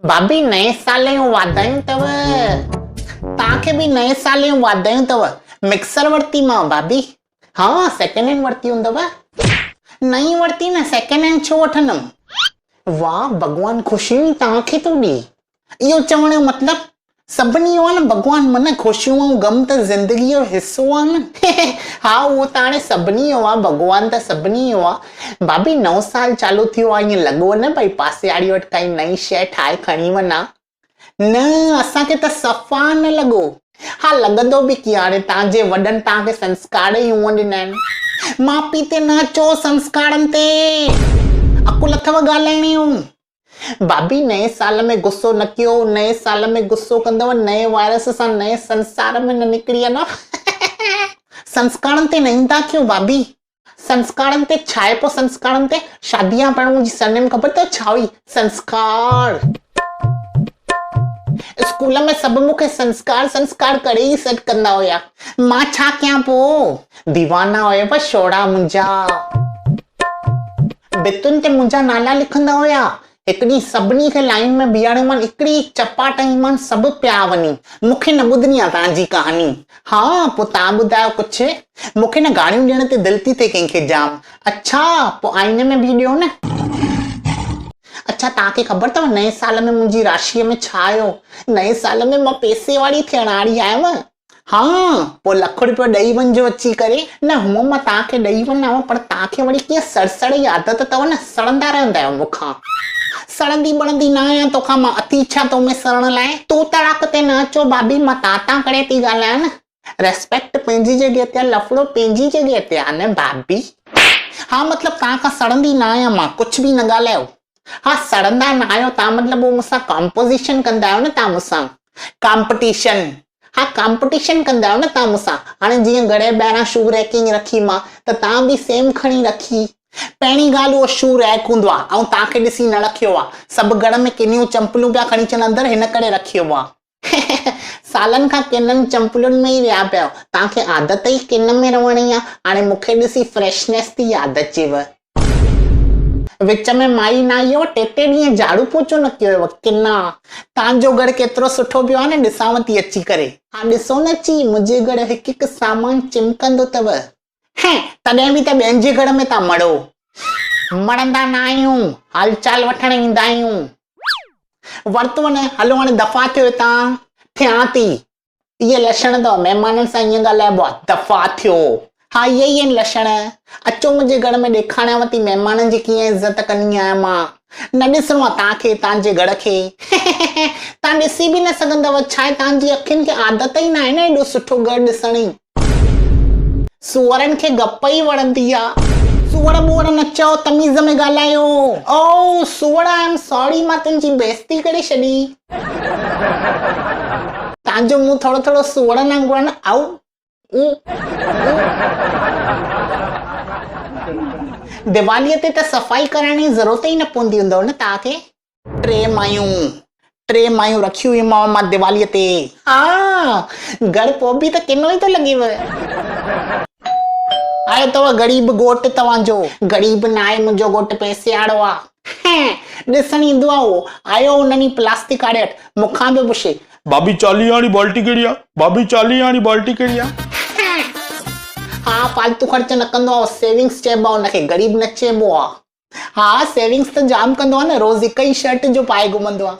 ڀاڀي نئين سال جون واڌايون اٿو. توهان کي به نئين سال جون واڌايون اٿو. مڪسر ورتي مانو ڀاڀي. ها سيڪنڊ هينڊ ورتي هوندو. نئين ورتي نه سيڪنڊ هينڊ ڇو وٺندم. واھ ڀڳوان خوشيون ئي توهان کي ٿو ڏي. اهو چوڻ جو مطلب سڀني جو آ نه ڀڳوان من خوشيون ۽ غم ته زندگي جو حصو آ نه. ها اهو ته هاڻي سڀني جو آ ڀڳوان ته سڀني جو آ. ڀاڀي نئون سال چالو ٿيو آ ائين لڳو نه ڀئي پاسي واري وٽ ڪائي نئين شيء ٺاهي کڻي وڃان. نه اسان کي ته صفا نه لڳو. ها لڳندو به ڪيئن هاڻي توهان جي وڏن توهان کي سنسڪار ئي هونئن ڏنا آهن. ماء پيء تي نه اچو سنسڪارن تي. عقل اٿو ڳالهائڻ جو. ڀاڀي نئين سال ۾ غصو نه ڪيو نئين سال ۾ غصو ڪندؤ نئين وائرس سان نئين سنسار ۾ نه نڪري وڃو سنسڪارن تي نه ايندا ڪيو ڀاڀي سنسڪارن تي ڇا آهي پوء سنسڪارن تي شادي کان پهريون منهنجي سرنيم خبر اٿو ڇا هئي سنسڪار اسڪول ۾ سڀ مون کي سنسڪار سنسڪار ڪري ئي سڏ ڪندا هيا مان ڇا ڪيان پوء ديوانا هيو شوڙا منهنجا ڀتين تي منهنجا نالا لکندا هيا. هڪ ڏينهن سڀني کي لائين ۾ بيهاريومان، هڪڙي چپاٽ هنئي مان سڀ پيا وڃي. مون کي نه ٻڌڻي آ توهان جي ڪهاڻي. ها پوء توهان ٻڌايو ڪجهه؟ مون کي نه گاريون ڏيڻ تي دل ٿي ٿئي ڪنهن کي جام. اڇا پوء آئيني ۾ به ڏيو نه. اڇا توهان کي خبر اٿو نئين سال ۾ منهنجي راشيء ۾ ڇا آيو؟ نئين سال ۾ مان پئسي واري ٿيڻ واري آهيان. ها، پوء لک روپيو ڏئي وڃجو اچي ڪري. نه هونء مان توهان کي ڏئي وڃان پر توهان کي وري ڪيئن سڙسڙ جي عادت اٿو نه، سڙندا رهندا آهيو مون کان. سڙندي ٻڙندي نه آهيان توکان مان، اٿي ڇا تو ۾ سڙڻ لاء. تون تڙاڪ تي نه اچو ڀاڀي، مان تان تان ڪري ٿي ڳالهايان نه. ريسپيڪٽ پنهنجي جڳهه تي آ، لفڙو پنهنجي جڳهه تي آ نه ڀاڀي. ها مطلب توهان کان سڙندي نه آهيان مان، ڪجهه به نه ڳالهايو. ها سڙندا نه آهيو توهان مطلب هو مون سان ڪامپوزيشن ڪندا آهيو نه توهان مون سان. ڪامپٽيشن ها ڪامپٽيشن ڪندا آهيو نه توهان مون سان هاڻي جيئن گهر جي ٻاهران شو ريڪنگ رکي مان ته توهان به سيم کڻي رکي. پهرين ڳالهه اهو شو ريڪ هوندو آهي آئون توهان کي ڏسي نه رکيو آهي سڀ گهر ۾ ڪنيون چمپلون پيا کڻي اچن اندر هن ڪري رکيو آهي. سالن کان ڪنن چمپلن ۾ ئي رهيا پيا آهيو توهان کي عادت ئي ڪن ۾ رهڻ جي آهي هاڻي مون کي ڏسي فريشنيس ٿي ياد اچيو. وچ ۾ مائي نه آئي هيو، ٽي ٽي ڏينهن جهاڙو پوچو نه ڪيو هيو، ڪنا. توهان جو گهر ڪيترو سٺو پيو آهي نه، ڏسانو ٿي اچي ڪري. ها ڏسو نه اچي، منهنجي گهر هڪ هڪ سامان چمڪندو اٿو. هين، تڏهن به ته ٻين جي گهر ۾ ٿا مڙو. مڙندا نه آهيون، حال چال وٺڻ ايندا آهيون. ورتو نه، هلو هاڻي دفع ٿيو هتان. ٿيان ٿي. اهي لڇڻ اٿو، مهمانن سان ائين ڳالهائبو آهي، دفع ٿيو. ها اهي ئي آهن لڇڻ. اچو منهنجي گهر ۾ ڏيکاريانو ٿي مهمانن جي ڪيئن عزت ڪندي آهيان مان. نه ڏسڻو آهي توهان کي، توهان جي گهر کي. توهان ڏسي به نه سگهندؤ، ڇاهي توهان جي اکين کي عادت ئي ناهي نه ايڏو سٺو گهر ڏسڻ جي. سوئرن کي گپ ئي وڻندي آ. سوئر ٻوئر نه چئو تميز ۾ ڳالهايو. او سوئر I am sorry مان تنهنجي بيعزتي ڪري ڇڏي. تنهنجو منهن ٿورو ٿورو سوئرن وانگر آ نه او او او. ديواليء تي ته صفائي ڪرائڻ جي ضرورت ئي نه پوندي هوندو نه توهان کي. ٽي مايون، ٽي مايون رکيون هيون مان ديواليء تي. ها، گهر پوء به ته ڪنو ئي ٿو لڳيو. آيو اٿو غريب گهوٽ توهان جو. غريب ناهي منهنجو گهوٽ پئسي وارو آ. هين، ڏسڻ ايندو آ اهو. آيو ان ڏينهن پلاسٽڪ واري وٽ، مون کان پيو پڇي. ڀاڀي چاليهه واري بالٽي ڪهڙي آ؟ ڀاڀي چاليهه واري بالٽي ڪهڙي آ؟ هين، ها فالتو خرچ نه ڪندو آ اهو سيونگس چئبو آ ان کي، غريب نه چئبو آ. ها سيونگس ته جام ڪندو آ نه روز هڪ ئي شرٽ جو پائي گهمندو آ.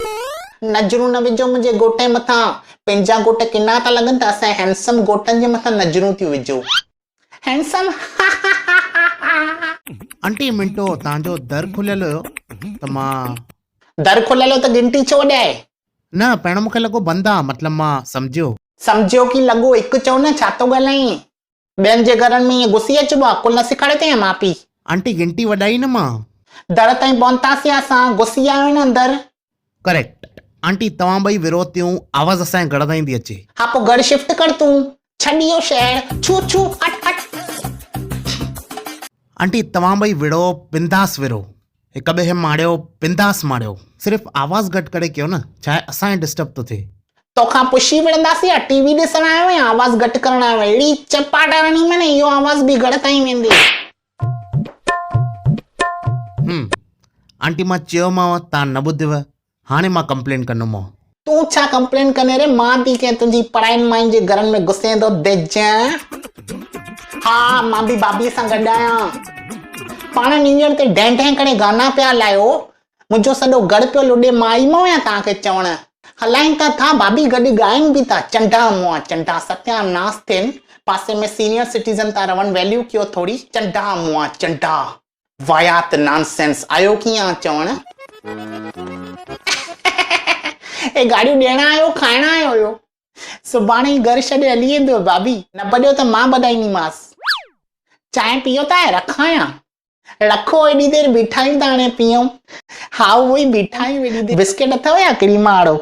نظرون نه وجهو منهنجي گهوٽ جي مٿان پنهنجا گهوٽ ڪنا ٿا لڳن ته اسان جي هينڊسم گهوٽن جي مٿان نظرون ٿيون وجهو. هينڊسم هاهاهاهاهاها. آنٽي منٽو توهان جو در کليل هيو ته مان. در کليل هيو ته گهنٽي ڇو وڄائي؟ نه پهريون مونکي لڳو بند آ مطلب مان سمجهيو. سمجهيو ڪي لڳو هڪ چئو نه ڇا ٿو ڳالهائين. ٻين جي گهرن ۾ ائين گهسي اچبو آ؟ عقل نه سيکاريو اٿئي يا ماء پيء؟ آنٽي گهنٽي وڄائي نه مان. در تائين پهتاسين اسان، گهسي آيو آهين نه اندر. ڪريڪٽ. آنٽي توهان ٻئي ورو تيون آواز اسان جي گهر تائين ٿي اچي. ها پوء گهر شفٽ ڪر تون. ڇڏ اهو شهر. ڇو ڇو هٽ هٽ. آنٽي توهان ٻئي وڙهو بنداس وڙهو. هڪ ٻئي کي ماڙيو بنداس ماڙيو. صرف آواز گهٽ ڪري ڪيو نه ڇاهي اسان کي ڊسٽرب ٿو ٿئي. توکان پڇي وڙهنداسين يا ٽي وي ڏسڻ آيو آهين يا آواز گهٽ ڪرڻ آيو آهين اهڙي چپاٽ هڻي ۾ نه اهو آواز به گهر تائين ويندي. هم آنٽي مان چيومانو تان نه ٻڌيو. هاڻي مان ڪمپلين ڪندومانو. تون ڇا ڪمپلين ڪندين ري مان ٿي ڪنهن تنهنجي پراين ماين جي گهرن ۾ گسين ٿو ديجان. ها مان به ڀاڀي سان گڏ آهيان. پاڻ نينجڻ تي ڍين ڍين ڪري گانا پيا هلايو. منهنجو سڄو گهر پيو لڏي مان ئي مئو آهيان توهان کي چوڻ. هلائين ته ٿا ڀاڀي گڏ ڳائين به ٿا چنڊا مئا چنڊا ستيا ناس ٿين پاسي ۾ سينيئر سٽيزن ٿا رهن ويليو ڪيو ٿوري چنڊا مئا چنڊا. واهيات نانسينس آيو ڪيئن آ چوڻ. اي گاڙيون ڏيڻ آيو کائڻ آيو هيو. سڀاڻي ئي گهر ڇڏي هلي ويندو ڀاڀي نه ٻڏيو ته مان ٻڏائينديمانس. چانهه پيئو ٿا يا رکان يا؟ رکو ايڏي دير بيٺا آهيون ته هاڻي پيئون. ها اهو ئي بيٺا آهيون ايڏي دير. بسڪيٽ اٿو يا ڪريما آڙو؟